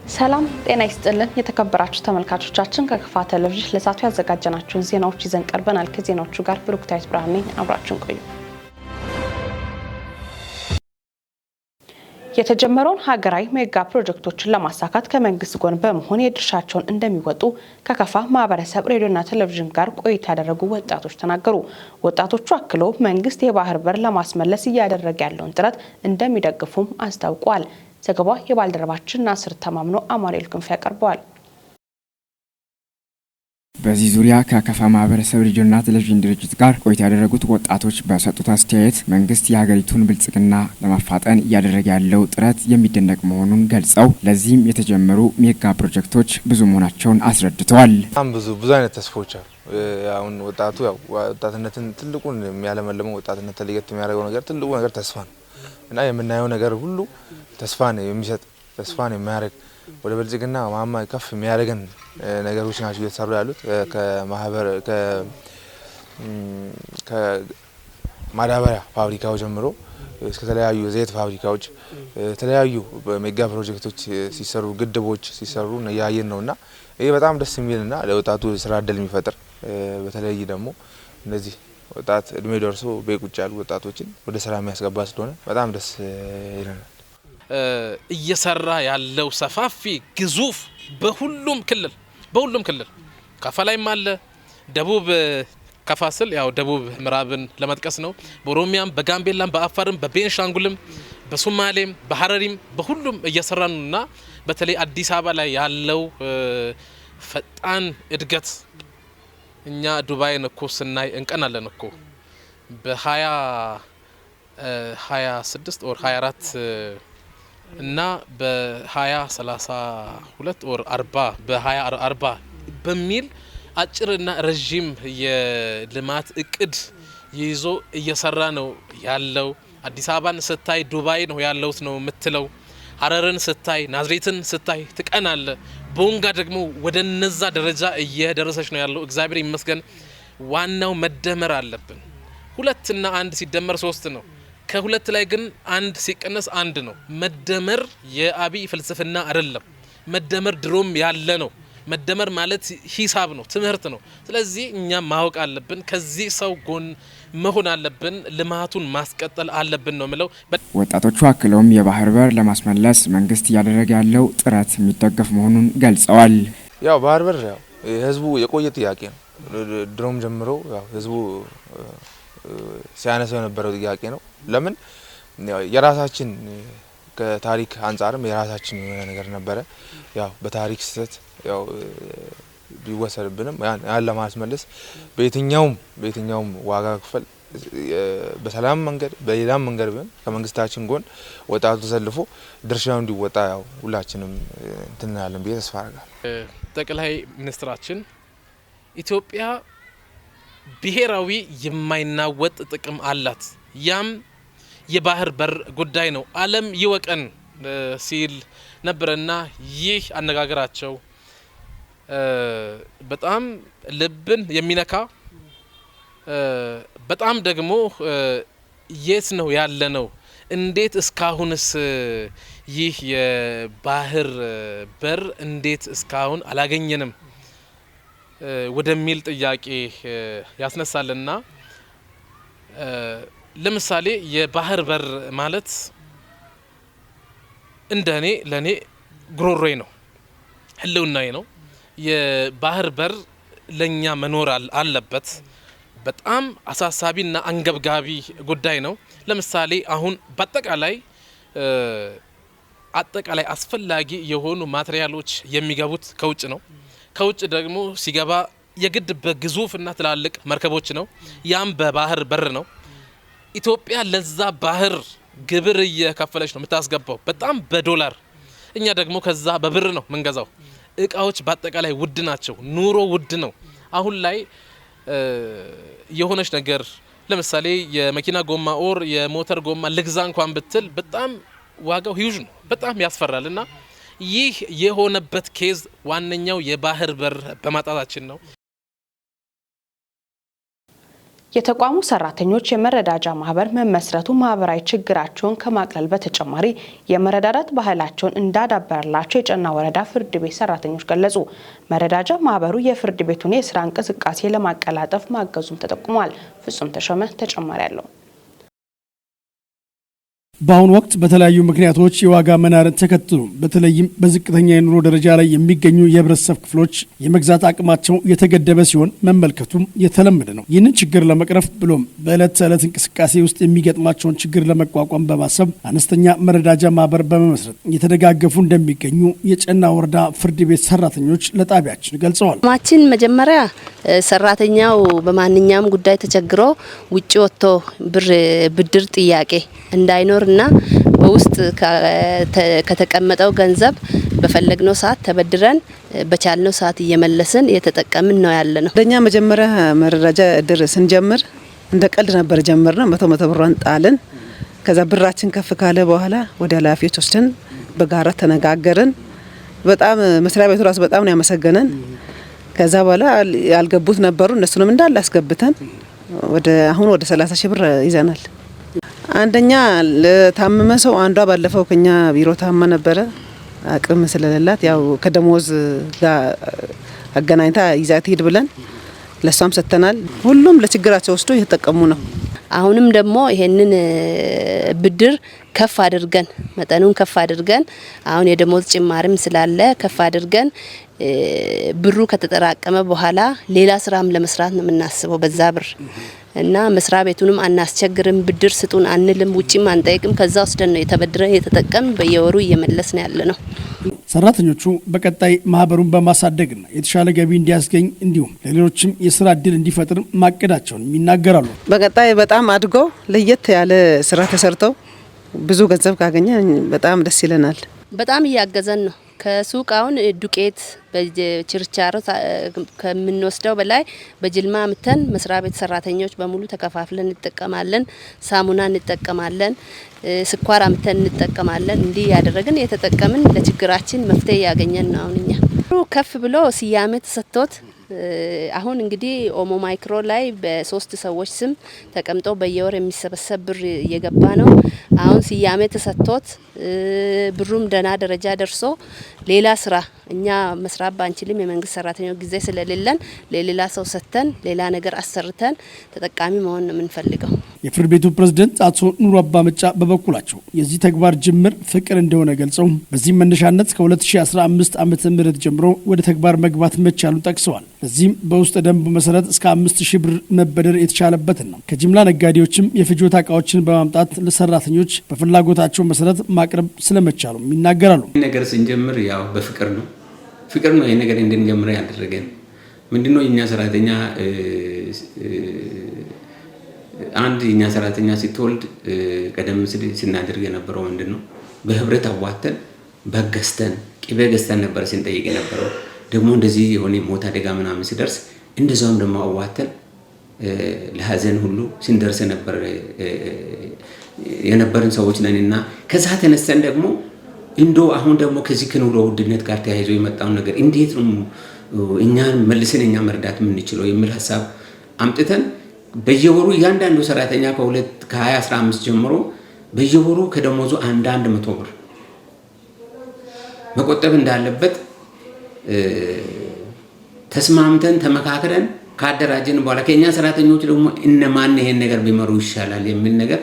ሰላም ጤና ይስጥልን የተከበራችሁ ተመልካቾቻችን፣ ከከፋ ቴሌቪዥን ለሰዓቱ ያዘጋጀናቸውን ዜናዎች ይዘን ቀርበናል። ከዜናዎቹ ጋር ብሩክታዊት ብርሃኔ ነኝ። አብራችሁን ቆዩ። የተጀመረውን ሀገራዊ ሜጋ ፕሮጀክቶችን ለማሳካት ከመንግስት ጎን በመሆን የድርሻቸውን እንደሚወጡ ከከፋ ማህበረሰብ ሬዲዮና ቴሌቪዥን ጋር ቆይታ ያደረጉ ወጣቶች ተናገሩ። ወጣቶቹ አክሎ መንግስት የባህር በር ለማስመለስ እያደረገ ያለውን ጥረት እንደሚደግፉም አስታውቋል። ዘገባው የባልደረባችን ናስር ተማምኖ አማኑኤል ክንፍ ያቀርበዋል። በዚህ ዙሪያ ከከፋ ማህበረሰብ ሬዲዮና ቴሌቪዥን ድርጅት ጋር ቆይታ ያደረጉት ወጣቶች በሰጡት አስተያየት መንግስት የሀገሪቱን ብልጽግና ለማፋጠን እያደረገ ያለው ጥረት የሚደነቅ መሆኑን ገልጸው ለዚህም የተጀመሩ ሜጋ ፕሮጀክቶች ብዙ መሆናቸውን አስረድተዋል። በጣም ብዙ ብዙ አይነት ተስፋዎች አሉ። አሁን ወጣቱ ያው ወጣትነትን ትልቁን የሚያለመልመው፣ ወጣትነት ለየት የሚያደርገው ነገር፣ ትልቁ ነገር ተስፋ ነው እና የምናየው ነገር ሁሉ ተስፋን የሚሰጥ፣ ተስፋን የሚያደርግ፣ ወደ ብልጽግና ማማ ከፍ የሚያደርገን ነገሮች ናቸው እየተሰሩ ያሉት። ከማህበር ከማዳበሪያ ፋብሪካው ጀምሮ እስከ ተለያዩ የዘይት ፋብሪካዎች፣ የተለያዩ ሜጋ ፕሮጀክቶች ሲሰሩ፣ ግድቦች ሲሰሩ እያየን ነውና ይህ በጣም ደስ የሚልና ለወጣቱ ስራ እድል የሚፈጥር፣ በተለይ ደግሞ እነዚህ ወጣት እድሜ ደርሶ ቤት ቁጭ ያሉ ወጣቶችን ወደ ስራ የሚያስገባ ስለሆነ በጣም ደስ ይለናል። እየሰራ ያለው ሰፋፊ ግዙፍ በሁሉም ክልል ከፋ ላይም አለ። ደቡብ ከፋ ስል ያው ደቡብ ምዕራብን ለመጥቀስ ነው። በኦሮሚያም፣ በጋምቤላም፣ በአፋርም፣ በቤንሻንጉልም፣ በሶማሌም፣ በሀረሪም በሁሉም እየሰራ ነውና በተለይ አዲስ አበባ ላይ ያለው ፈጣን እድገት እኛ ዱባይን እኮ ስናይ እንቀናለን እኮ። በ2026 or 24 እና በ2032 or 40 በ2040 በሚል አጭርና ረዥም የልማት እቅድ ይዞ እየሰራ ነው ያለው። አዲስ አበባን ስታይ ዱባይ ነው ያለውት ነው የምትለው። ሀረርን ስታይ፣ ናዝሬትን ስታይ ትቀናለህ። ቦንጋ ደግሞ ወደ ነዛ ደረጃ እየደረሰች ነው ያለው። እግዚአብሔር ይመስገን። ዋናው መደመር አለብን። ሁለትና አንድ ሲደመር ሶስት ነው። ከሁለት ላይ ግን አንድ ሲቀነስ አንድ ነው። መደመር የአብይ ፍልስፍና አይደለም። መደመር ድሮም ያለ ነው። መደመር ማለት ሂሳብ ነው፣ ትምህርት ነው። ስለዚህ እኛ ማወቅ አለብን፣ ከዚህ ሰው ጎን መሆን አለብን፣ ልማቱን ማስቀጠል አለብን ነው የምለው። ወጣቶቹ አክለውም የባህር በር ለማስመለስ መንግስት እያደረገ ያለው ጥረት የሚደገፍ መሆኑን ገልጸዋል። ያው ባህር በር ያው የህዝቡ የቆየ ጥያቄ ነው። ድሮም ጀምሮ ያው ህዝቡ ሲያነሳው የነበረው ጥያቄ ነው። ለምን የራሳችን ከታሪክ አንጻርም የራሳችን የሆነ ነገር ነበረ። ያው በታሪክ ስህተት ያው ቢወሰድብንም ያን ለማስመለስ በየትኛውም ዋጋ ክፈል፣ በሰላም መንገድ በሌላም መንገድ ቢሆን ከመንግስታችን ጎን ወጣቱ ተሰልፎ ድርሻው እንዲወጣ ያው ሁላችንም እንትን እንላለን ብዬ ተስፋ አደርጋለሁ። ጠቅላይ ሚኒስትራችን ኢትዮጵያ ብሔራዊ የማይናወጥ ጥቅም አላት፣ ያም የባህር በር ጉዳይ ነው፣ ዓለም ይወቀን ሲል ነበረና ይህ አነጋገራቸው በጣም ልብን የሚነካ፣ በጣም ደግሞ የት ነው ያለነው? እንዴት እስካሁንስ ይህ የባህር በር እንዴት እስካሁን አላገኘንም ወደሚል ጥያቄ ያስነሳልና ለምሳሌ የባህር በር ማለት እንደ እኔ ለእኔ ጉሮሮዬ ነው፣ ህልውናዬ ነው። የባህር በር ለእኛ መኖር አለበት። በጣም አሳሳቢና አንገብጋቢ ጉዳይ ነው። ለምሳሌ አሁን በአጠቃላይ አጠቃላይ አስፈላጊ የሆኑ ማቴሪያሎች የሚገቡት ከውጭ ነው። ከውጭ ደግሞ ሲገባ የግድ በግዙፍና ትላልቅ መርከቦች ነው። ያም በባህር በር ነው። ኢትዮጵያ ለዛ ባህር ግብር እየከፈለች ነው የምታስገባው፣ በጣም በዶላር። እኛ ደግሞ ከዛ በብር ነው ምንገዛው። እቃዎች በአጠቃላይ ውድ ናቸው። ኑሮ ውድ ነው። አሁን ላይ የሆነች ነገር ለምሳሌ የመኪና ጎማ or የሞተር ጎማ ልግዛ እንኳን ብትል በጣም ዋጋው huge ነው፣ በጣም ያስፈራል። እና ይህ የሆነበት case ዋነኛው የባህር በር በማጣታችን ነው። የተቋሙ ሰራተኞች የመረዳጃ ማህበር መመስረቱ ማህበራዊ ችግራቸውን ከማቅለል በተጨማሪ የመረዳዳት ባህላቸውን እንዳዳበረላቸው የጨና ወረዳ ፍርድ ቤት ሰራተኞች ገለጹ። መረዳጃ ማህበሩ የፍርድ ቤቱን የስራ እንቅስቃሴ ለማቀላጠፍ ማገዙም ተጠቁሟል። ፍጹም ተሾመ ተጨማሪ አለው። በአሁኑ ወቅት በተለያዩ ምክንያቶች የዋጋ መናርን ተከትሎ በተለይም በዝቅተኛ የኑሮ ደረጃ ላይ የሚገኙ የህብረተሰብ ክፍሎች የመግዛት አቅማቸው የተገደበ ሲሆን መመልከቱም የተለመደ ነው። ይህንን ችግር ለመቅረፍ ብሎም በዕለት ተዕለት እንቅስቃሴ ውስጥ የሚገጥማቸውን ችግር ለመቋቋም በማሰብ አነስተኛ መረዳጃ ማህበር በመመስረት እየተደጋገፉ እንደሚገኙ የጨና ወረዳ ፍርድ ቤት ሰራተኞች ለጣቢያችን ገልጸዋል። ማችን መጀመሪያ ሰራተኛው በማንኛውም ጉዳይ ተቸግሮ ውጭ ወጥቶ ብር ብድር ጥያቄ እንዳይኖርና በውስጥ ከተቀመጠው ገንዘብ በፈለግነው ሰዓት ተበድረን በቻልነው ሰዓት እየመለስን እየተጠቀምን ነው ያለ ነው። ለኛ መጀመሪያ መረዳጃ እድር ስንጀምር እንደ ቀልድ ነበር ጀመርነው። 100 ብሯን ጣልን። ከዛ ብራችን ከፍ ካለ በኋላ ወደ ኃላፊዎች ወስደን በጋራ ተነጋገርን። በጣም መስሪያ ቤቱ ራሱ በጣም ነው ያመሰገነን። ከዛ በኋላ ያልገቡት ነበሩ፣ እነሱንም እንዳለ አስገብተን ወደ አሁን ወደ 30 ሺህ ብር ይዘናል። አንደኛ ለታመመ ሰው፣ አንዷ ባለፈው ከኛ ቢሮ ታማ ነበረ። አቅም ስለሌላት ያው ከደሞዝ ጋር አገናኝታ ይዛ ትሄድ ብለን ለሷም ሰጥተናል። ሁሉም ለችግራቸው ወስዶ እየተጠቀሙ ነው። አሁንም ደግሞ ይሄንን ብድር ከፍ አድርገን፣ መጠኑን ከፍ አድርገን፣ አሁን የደሞዝ ጭማሪም ስላለ ከፍ አድርገን ብሩ ከተጠራቀመ በኋላ ሌላ ስራም ለመስራት ነው የምናስበው በዛ ብር እና መስሪያ ቤቱንም አናስቸግርም፣ ብድር ስጡን አንልም፣ ውጪም አንጠይቅም። ከዛ ወስደን ነው የተበድረን የተጠቀምን በየወሩ እየመለስን ያለ ነው። ሰራተኞቹ በቀጣይ ማህበሩን በማሳደግና የተሻለ ገቢ እንዲያስገኝ እንዲሁም ለሌሎችም የስራ እድል እንዲፈጥር ማቀዳቸውን ይናገራሉ። በቀጣይ በጣም አድጎ ለየት ያለ ስራ ተሰርተው ብዙ ገንዘብ ካገኘ በጣም ደስ ይለናል። በጣም እያገዘን ነው። ከሱቅ አሁን ዱቄት በችርቻሮ ከምንወስደው በላይ በጅልማ አምተን መስሪያ ቤት ሰራተኞች በሙሉ ተከፋፍለን እንጠቀማለን። ሳሙና እንጠቀማለን፣ ስኳር አምተን እንጠቀማለን። እንዲህ ያደረግን የተጠቀምን ለችግራችን መፍትሄ ያገኘን ነው። አሁን እኛ ከፍ ብሎ ስያሜ ተሰጥቶት አሁን እንግዲህ ኦሞ ማይክሮ ላይ በሶስት ሰዎች ስም ተቀምጦ በየወር የሚሰበሰብ ብር እየገባ ነው። አሁን ስያሜ ተሰጥቶት ብሩም ደህና ደረጃ ደርሶ ሌላ ስራ እኛ መስራት ባንችልም የመንግስት ሰራተኞች ጊዜ ስለሌለን ለሌላ ሰው ሰጥተን ሌላ ነገር አሰርተን ተጠቃሚ መሆን ነው የምንፈልገው። የፍርድ ቤቱ ፕሬዝደንት አቶ ኑሩ አባመጫ በበኩላቸው የዚህ ተግባር ጅምር ፍቅር እንደሆነ ገልጸው በዚህም መነሻነት ከ2015 ዓመተ ምህረት ጀምሮ ወደ ተግባር መግባት መቻሉን ጠቅሰዋል። በዚህም በውስጥ ደንቡ መሰረት እስከ 5,000 ብር መበደር የተቻለበትን ነው። ከጅምላ ነጋዴዎችም የፍጆታ እቃዎችን በማምጣት ለሰራተኞች በፍላጎታቸው መሰረት ማቅረብ ስለመቻሉም ይናገራሉ። ነገር ስንጀምር ያው በፍቅር ነው። ፍቅር ነው ይህ ነገር እንድንጀምር ያደረገን። ምንድነው የኛ ሰራተኛ አንድ የኛ ሰራተኛ ስትወልድ ቀደም ሲል ስናደርግ የነበረው ምንድነው? በህብረት አዋተን በግ ገዝተን ቅቤ ገዝተን ነበር ስንጠይቅ የነበረው። ደግሞ እንደዚህ የሆነ ሞት አደጋ ምናምን ሲደርስ እንደዛውም ደግሞ አዋተን ለሀዘን ሁሉ ስንደርስ የነበርን ሰዎች ነን እና ከዛ ተነስተን ደግሞ እንዶ አሁን ደግሞ ከዚህ ከኑሮ ውድነት ጋር ተያይዞ የመጣውን ነገር እንዴት ነው እኛን መልሰን እኛ መርዳት የምንችለው የሚል ሀሳብ አምጥተን በየወሩ እያንዳንዱ ሰራተኛ ከ2015 ጀምሮ በየወሩ ከደሞዙ 100 ብር መቆጠብ እንዳለበት ተስማምተን ተመካክረን ካደራጀን በኋላ ከኛ ሰራተኞች ደግሞ እነማን ይሄን ነገር ቢመሩ ይሻላል የሚል ነገር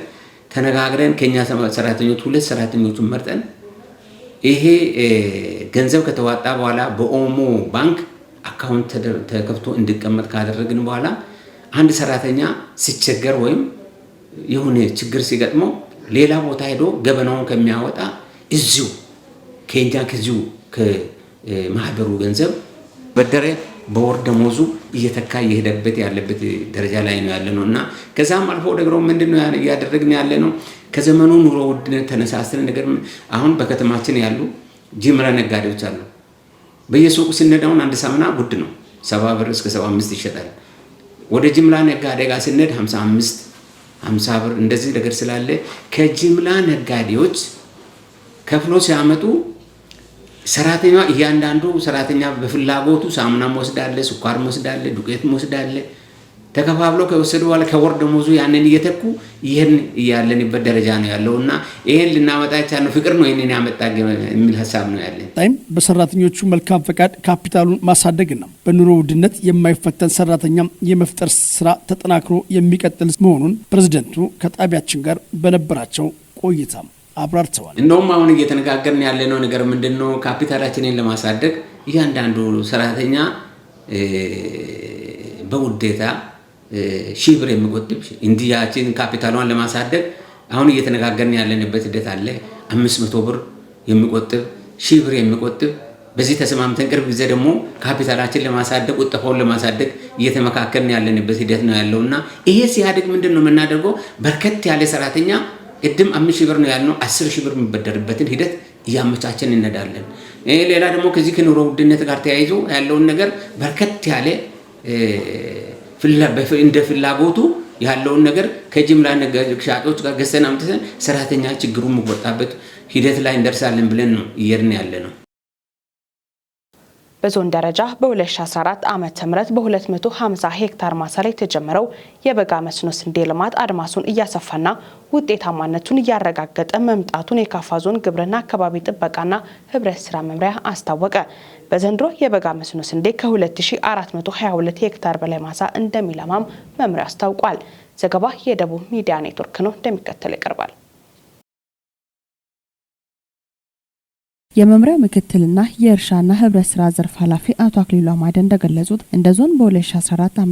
ተነጋግረን ከኛ ሰራተኞች ሁለት ሰራተኞቹን መርጠን ይሄ ገንዘብ ከተዋጣ በኋላ በኦሞ ባንክ አካውንት ተከፍቶ እንዲቀመጥ ካደረግን በኋላ አንድ ሰራተኛ ሲቸገር ወይም የሆነ ችግር ሲገጥመው ሌላ ቦታ ሄዶ ገበናውን ከሚያወጣ እዚሁ ከኛ ከዚሁ ከማህበሩ ገንዘብ በደረ በወር ደሞዙ እየተካ እየሄደበት ያለበት ደረጃ ላይ ነው ያለ ነው እና ከዛም አልፎ ደግሞ ምንድነው እያደረግን ያለ ነው? ከዘመኑ ኑሮ ውድነት ተነሳስተን ነገር አሁን በከተማችን ያሉ ጅምላ ነጋዴዎች አሉ። በየሱቁ ስንሄድ አሁን አንድ ሳሙና ውድ ነው፣ 70 ብር እስከ 75 ይሸጣል። ወደ ጅምላ ነጋዴ ጋር ስንሄድ 55 50 ብር እንደዚህ ነገር ስላለ ከጅምላ ነጋዴዎች ከፍሎ ሲያመጡ ሰራተኛ እያንዳንዱ ሰራተኛ በፍላጎቱ ሳሙና ወስዳለ፣ ስኳር ወስዳለ፣ ዱቄት ወስዳለ። ተከፋፍሎ ከወሰዱ በኋላ ከወር ደመወዙ ያንን እየተኩ ይህን ያለንበት ደረጃ ነው ያለው እና ይህን ልናመጣ የቻልነው ፍቅር ነው ይህንን ያመጣ የሚል ሀሳብ ነው ያለን። ጣይም በሰራተኞቹ መልካም ፈቃድ ካፒታሉን ማሳደግና በኑሮ ውድነት የማይፈተን ሰራተኛ የመፍጠር ስራ ተጠናክሮ የሚቀጥል መሆኑን ፕሬዝደንቱ ከጣቢያችን ጋር በነበራቸው ቆይታ አብራርተዋል። እንደውም አሁን እየተነጋገርን ያለነው ነገር ምንድን ነው? ካፒታላችንን ለማሳደግ እያንዳንዱ ሰራተኛ በውዴታ 1000 ብር የሚቆጥብ እንዲያችን ካፒታሏን ለማሳደግ አሁን እየተነጋገርን ያለንበት ሂደት አለ። 500 ብር የሚቆጥብ፣ 1000 ብር የሚቆጥብ በዚህ ተስማምተን ቅርብ ጊዜ ደግሞ ካፒታላችን ለማሳደግ፣ ቁጠባውን ለማሳደግ እየተመካከልን ያለንበት ሂደት ነው ያለው እና ይሄ ሲያድግ ምንድን ነው የምናደርገው? በርከት ያለ ሰራተኛ ቅድም 5000 ብር ነው ያልነው፣ 10,000 ብር የሚበደርበትን ሂደት እያመቻቸን እንሄዳለን። ሌላ ደግሞ ከዚህ ከኑሮ ውድነት ጋር ተያይዞ ያለውን ነገር በርከት ያለ እንደ ፍላጎቱ ያለውን ነገር ከጅምላ ሻጮች ጋር ገዝተን አምጥተን ሰራተኛ ችግሩን የሚወጣበት ሂደት ላይ እንደርሳለን ብለን ነው እየሄድን ያለ ነው። በዞን ደረጃ በ2014 ዓ.ም በ250 ሄክታር ማሳ ላይ የተጀመረው የበጋ መስኖ ስንዴ ልማት አድማሱን እያሰፋና ውጤታማነቱን እያረጋገጠ መምጣቱን የካፋ ዞን ግብርና አካባቢ ጥበቃና ህብረት ስራ መምሪያ አስታወቀ። በዘንድሮ የበጋ መስኖ ስንዴ ከ2422 ሄክታር በላይ ማሳ እንደሚለማም መምሪያው አስታውቋል። ዘገባ የደቡብ ሚዲያ ኔትወርክ ነው፣ እንደሚከተለው ይቀርባል። የመምሪያው ምክትልና የእርሻና ህብረት ስራ ዘርፍ ኃላፊ አቶ አክሊሉ አማደ እንደገለጹት እንደ ዞን በ2014 ዓ ም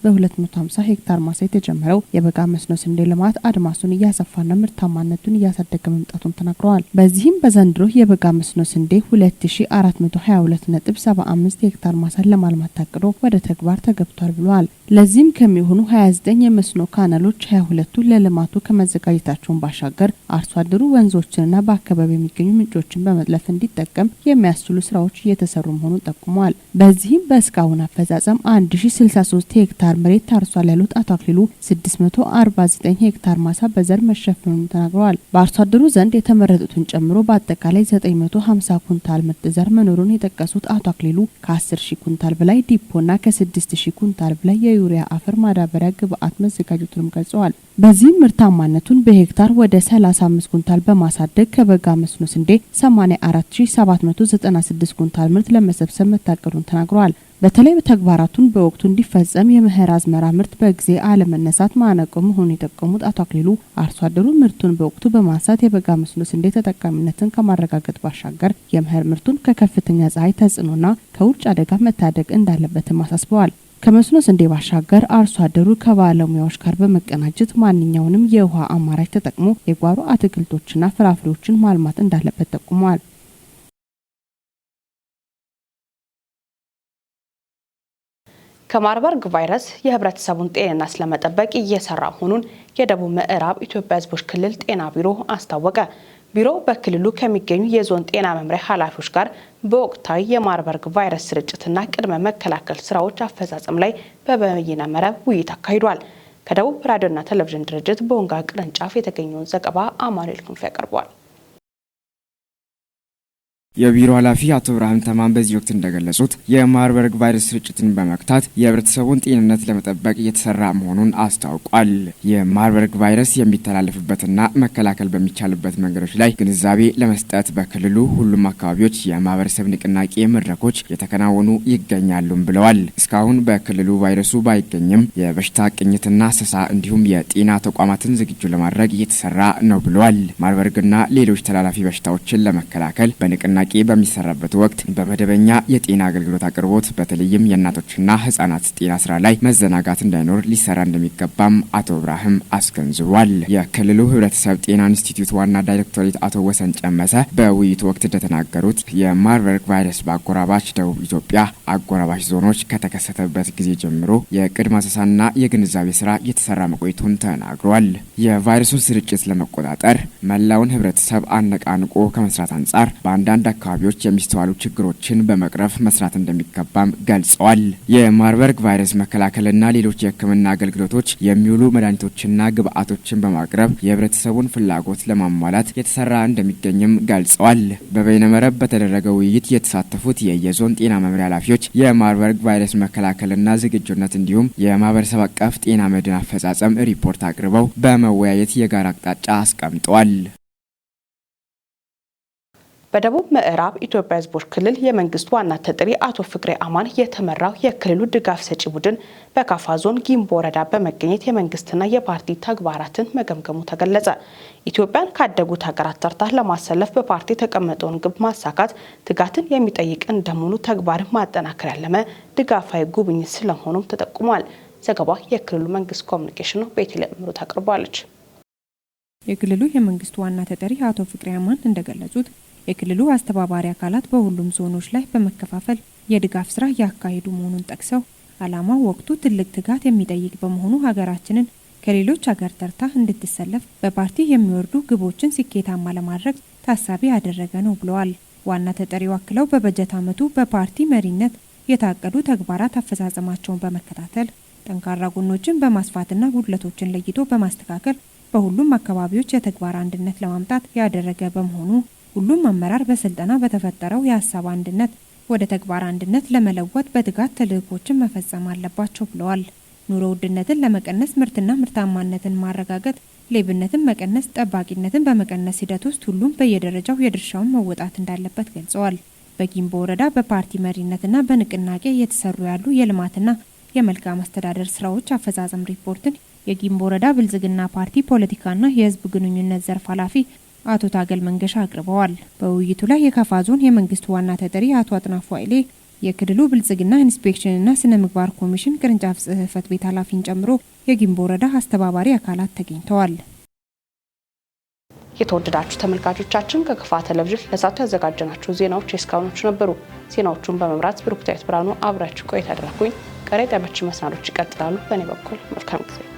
በ250 ሄክታር ማሳ የተጀመረው የበጋ መስኖ ስንዴ ልማት አድማሱን እያሰፋና ምርታማነቱን እያሳደገ መምጣቱን ተናግረዋል። በዚህም በዘንድሮ የበጋ መስኖ ስንዴ 2422.75 ሄክታር ማሳን ለማልማት ታቅዶ ወደ ተግባር ተገብቷል ብለዋል። ለዚህም ከሚሆኑ 29 የመስኖ ካናሎች 22ቱ ለልማቱ ከመዘጋጀታቸውን ባሻገር አርሶ አደሩ ወንዞችንና በአካባቢ የሚገኙ ምንጮችን በመጥለፍ እንዲጠቀም የሚያስችሉ ስራዎች እየተሰሩ መሆኑን ጠቁመዋል። በዚህም በእስካሁን አፈጻጸም 1063 ሄክታር መሬት ታርሷል ያሉት አቶ አክሊሉ 649 ሄክታር ማሳ በዘር መሸፈኑን ተናግረዋል። በአርሶ አደሩ ዘንድ የተመረጡትን ጨምሮ በአጠቃላይ 950 ኩንታል ምርጥ ዘር መኖሩን የጠቀሱት አቶ አክሊሉ ከ10 ሺ ኩንታል በላይ ዲፖና ከ6 ሺ ኩንታል በላይ የዩሪያ አፈር ማዳበሪያ ግብአት መዘጋጀቱንም ገልጸዋል። በዚህም ምርታማነቱን በሄክታር ወደ 35 ኩንታል በማሳደግ ከበጋ መስኖ ስንዴ 84796 ኩንታል ምርት ለመሰብሰብ መታቀዱን ተናግረዋል። በተለይ ተግባራቱን በወቅቱ እንዲፈጸም የመኸር አዝመራ ምርት በጊዜ አለመነሳት ማነቆ መሆኑን የጠቆሙት አቶ አክሊሉ አርሶ አደሩ ምርቱን በወቅቱ በማንሳት የበጋ መስኖ ስንዴ ተጠቃሚነትን ከማረጋገጥ ባሻገር የመኸር ምርቱን ከከፍተኛ ፀሐይ ተጽዕኖና ከውርጭ አደጋ መታደግ እንዳለበትም አሳስበዋል። ከመስኖ ስንዴ ባሻገር አርሶ አደሩ ከባለሙያዎች ጋር በመቀናጀት ማንኛውንም የውሃ አማራጭ ተጠቅሞ የጓሮ አትክልቶችና ፍራፍሬዎችን ማልማት እንዳለበት ጠቁመዋል። ከማርበርግ ቫይረስ የህብረተሰቡን ጤንነት ለመጠበቅ እየሰራ መሆኑን የደቡብ ምዕራብ ኢትዮጵያ ሕዝቦች ክልል ጤና ቢሮ አስታወቀ። ቢሮው በክልሉ ከሚገኙ የዞን ጤና መምሪያ ኃላፊዎች ጋር በወቅታዊ የማርበርግ ቫይረስ ስርጭትና ቅድመ መከላከል ስራዎች አፈጻጸም ላይ በበይነ መረብ ውይይት አካሂዷል። ከደቡብ ራዲዮና ቴሌቪዥን ድርጅት ቦንጋ ቅርንጫፍ የተገኘውን ዘገባ አማኑኤል ክንፍ ያቀርበዋል። የቢሮ ኃላፊ አቶ ብርሃን ተማም በዚህ ወቅት እንደገለጹት የማርበርግ ቫይረስ ስርጭትን በመግታት የህብረተሰቡን ጤንነት ለመጠበቅ እየተሰራ መሆኑን አስታውቋል። የማርበርግ ቫይረስ የሚተላለፍበትና መከላከል በሚቻልበት መንገዶች ላይ ግንዛቤ ለመስጠት በክልሉ ሁሉም አካባቢዎች የማህበረሰብ ንቅናቄ መድረኮች እየተከናወኑ ይገኛሉም ብለዋል። እስካሁን በክልሉ ቫይረሱ ባይገኝም የበሽታ ቅኝትና አሰሳ እንዲሁም የጤና ተቋማትን ዝግጁ ለማድረግ እየተሰራ ነው ብለዋል። ማርበርግና ሌሎች ተላላፊ በሽታዎችን ለመከላከል በንቅናቄ በሚሰራበት ወቅት በመደበኛ የጤና አገልግሎት አቅርቦት በተለይም የእናቶችና ህጻናት ጤና ስራ ላይ መዘናጋት እንዳይኖር ሊሰራ እንደሚገባም አቶ ብርሃም አስገንዝቧል። የክልሉ ህብረተሰብ ጤና ኢንስቲትዩት ዋና ዳይሬክቶሬት አቶ ወሰን ጨመሰ በውይይቱ ወቅት እንደተናገሩት የማርበርግ ቫይረስ በአጎራባች ደቡብ ኢትዮጵያ አጎራባች ዞኖች ከተከሰተበት ጊዜ ጀምሮ የቅድመ አሰሳና የግንዛቤ ስራ እየተሰራ መቆየቱን ተናግሯል። የቫይረሱን ስርጭት ለመቆጣጠር መላውን ህብረተሰብ አነቃንቆ ከመስራት አንጻር በአንዳንድ አካባቢዎች የሚስተዋሉ ችግሮችን በመቅረፍ መስራት እንደሚገባም ገልጸዋል። የማርበርግ ቫይረስ መከላከልና ሌሎች የሕክምና አገልግሎቶች የሚውሉ መድኃኒቶችና ግብዓቶችን በማቅረብ የህብረተሰቡን ፍላጎት ለማሟላት የተሰራ እንደሚገኝም ገልጸዋል። በበይነመረብ በተደረገው ውይይት የተሳተፉት የየዞን ጤና መምሪያ ኃላፊዎች የማርበርግ ቫይረስ መከላከልና ዝግጁነት እንዲሁም የማህበረሰብ አቀፍ ጤና መድን አፈጻጸም ሪፖርት አቅርበው በመወያየት የጋራ አቅጣጫ አስቀምጠዋል። በደቡብ ምዕራብ ኢትዮጵያ ሕዝቦች ክልል የመንግስት ዋና ተጠሪ አቶ ፍቅሬ አማን የተመራው የክልሉ ድጋፍ ሰጪ ቡድን በካፋ ዞን ጊምቦ ወረዳ በመገኘት የመንግስትና የፓርቲ ተግባራትን መገምገሙ ተገለጸ። ኢትዮጵያን ካደጉት ሀገራት ተርታ ለማሰለፍ በፓርቲ የተቀመጠውን ግብ ማሳካት ትጋትን የሚጠይቅ እንደመሆኑ ተግባርን ማጠናከር ያለመ ድጋፋዊ ጉብኝት ስለመሆኑም ተጠቁሟል። ዘገባው የክልሉ መንግስት ኮሚኒኬሽን ነው። ቤተልሔም እምሩ ታቀርበዋለች። የክልሉ የመንግስት ዋና ተጠሪ አቶ ፍቅሬ አማን እንደገለጹት፣ የክልሉ አስተባባሪ አካላት በሁሉም ዞኖች ላይ በመከፋፈል የድጋፍ ስራ እያካሄዱ መሆኑን ጠቅሰው፣ ዓላማው ወቅቱ ትልቅ ትጋት የሚጠይቅ በመሆኑ ሀገራችንን ከሌሎች ሀገር ተርታ እንድትሰለፍ በፓርቲ የሚወርዱ ግቦችን ስኬታማ ለማድረግ ታሳቢ ያደረገ ነው ብለዋል። ዋና ተጠሪው አክለው፣ በበጀት ዓመቱ በፓርቲ መሪነት የታቀዱ ተግባራት አፈጻጸማቸውን በመከታተል፣ ጠንካራ ጎኖችን በማስፋትና ጉድለቶችን ለይቶ በማስተካከል በሁሉም አካባቢዎች የተግባር አንድነት ለማምጣት ያደረገ በመሆኑ፣ ሁሉም አመራር በስልጠና በተፈጠረው የሀሳብ አንድነት ወደ ተግባር አንድነት ለመለወጥ በትጋት ተልዕኮችን መፈጸም አለባቸው ብለዋል። ኑሮ ውድነትን ለመቀነስ ምርትና ምርታማነትን ማረጋገጥ፣ ሌብነትን መቀነስ፣ ጠባቂነትን በመቀነስ ሂደት ውስጥ ሁሉም በየደረጃው የድርሻውን መወጣት እንዳለበት ገልጸዋል። በጊምቦ ወረዳ በፓርቲ መሪነትና በንቅናቄ እየተሰሩ ያሉ የልማትና የመልካም አስተዳደር ስራዎች አፈጻጸም ሪፖርትን የጊምቦ ወረዳ ብልጽግና ፓርቲ ፖለቲካና የሕዝብ ግንኙነት ዘርፍ ኃላፊ አቶ ታገል መንገሻ አቅርበዋል። በውይይቱ ላይ የካፋ ዞን የመንግስት ዋና ተጠሪ አቶ አጥናፉ ኃይሌ፣ የክልሉ ብልጽግና ኢንስፔክሽንና ስነ ምግባር ኮሚሽን ቅርንጫፍ ጽህፈት ቤት ኃላፊን ጨምሮ የጊምቦ ወረዳ አስተባባሪ አካላት ተገኝተዋል። የተወደዳችሁ ተመልካቾቻችን፣ ከከፋ ቴሌቪዥን ለሰዓቱ ያዘጋጀናቸው ዜናዎች የእስካሁኖቹ ነበሩ። ዜናዎቹን በመምራት ብሩክታዊት ብርሃኑ አብራችሁ ቆይታ አደረኩኝ። ቀሪ ጣቢያችን መሰናዶች ይቀጥላሉ። በእኔ በኩል መልካም ጊዜ።